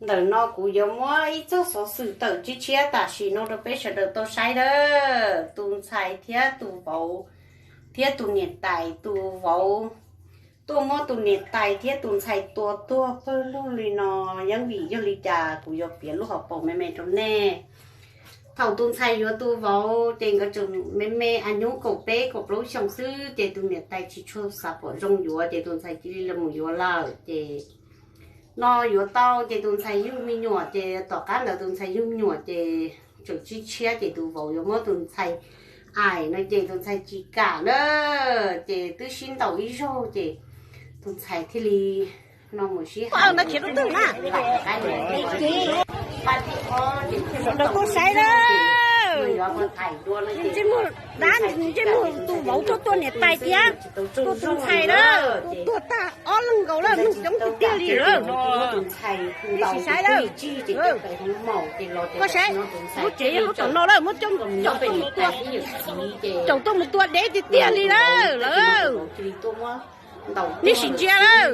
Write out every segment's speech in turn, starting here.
Ntawm no kuv yuav muab ib txoj xov xwm tawm tshiab tshiab tam sim no rau peb sawv daws tau saib lawm. Tus ntxhais thiab tus vauv, thiab tus niam tais, tus vauv tuaj muab tus niam tais thiab tus ntxhais tua tuag pawg lug li no, yeej vim yog li cas kuv yuav piav lub hauv paus me me rau nej. Thaum tus ntxhais yuav tus vauv ces nkawd tseem me me, a nyuj kaum peb kaum plaub xyoos xwb, ces tus niam tais tsis tshua xav pom zoo yuav, ces tus ntxhais cia li los mus yuav lawm. Ces no yuav tau ces tus ntxhais yug me nyuam, ces tom qab ntawd tus ntxhais yug me nyuam ces tseem tshiab tshiab, ces tus vauv yuav muab tus ntxhais aim no ces tus ntxhais tsis kam na, ces twb sib ntaus ib zaug ces tus ntxhais thiaj li no mus sib hais, ntsej muag dab, ntsej muag tus vauv tuaj tua niam tais thiab tua tus ntxhais na, tuag tag ob leeg nkaus lawm, neeg coob tiag tiag li lawm. Sim saib lawm, koj saib, lub tsev yog lub tom no lawm, muab coj caum tuaj mus tua, caum tuaj mus tua deb tiag tiag li lawm lawm. Nej sim ntsia lawm,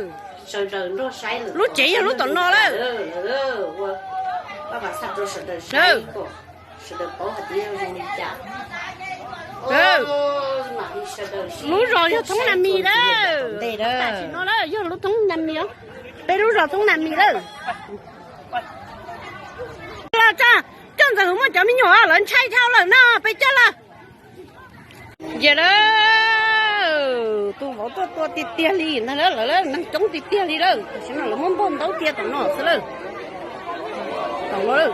lub tsev yog lub tom no lawm. Lub zos yog thoob Nas Mis lawm. Tam sim no lawm yog lub thoob Nas Mis, peb lub zos thoob Nas Mis lawm. Los tso, coj Ntxawm Huv muaj cov me nyuam lawv ntshai dhau lawm no, peb coj los. Ces lawm, tus vauv tuaj tua tiag tiag li ntag, lawv neeg coob tiag tiag li lawm. Tam sim no lawv muab npog ntaub tiag tom no xwb lawm. Tom no lawm,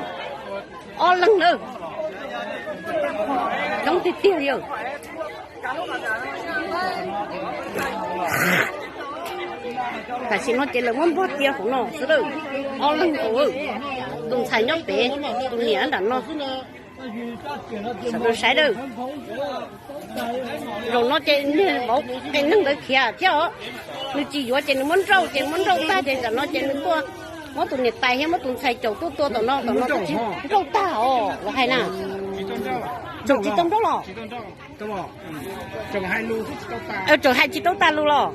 ob leeg lawm, coob tiag tiag li. Tam sim no ces lawv muab npog tiag hauv no xwb lawm, ob leeg nkaus. Tus ntxhais nyob pem, tus niam nram no. Sawv daws saib lawm, zaum no ces niag vauv qee neeg ntawd khiav thiab os. Nws tsis yuav ces nws muab nrauj, ces muab nrauj tag ces tam no ces nws tuaj muab tus niam tais thiab muab tus ntxhais caum tuaj tua tom no, tom no nrauj tag os, lawv hais na. Tseem tsis tau nrauj los? Tseem hais tsis tau tag lus los?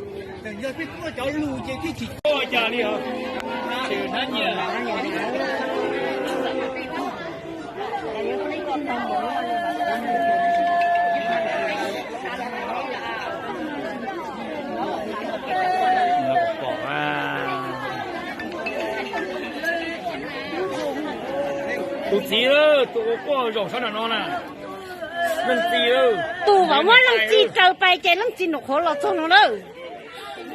Tus txiv, tus ua quaj zaum sab nram no na, leej txiv. Tus vauv muab leej txiv raws pais ces leej txiv nraum qhuav los txog no lawm.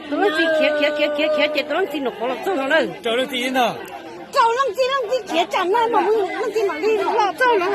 Tus leej txiv khiav khiav khiav khiav khiav ces tus leej txiv nraum qhuav los txog no lawm. Raws leej txiv ntag. Raws leej txiv, leej txiv khiav tsam no mas leej txiv mam li los txog no.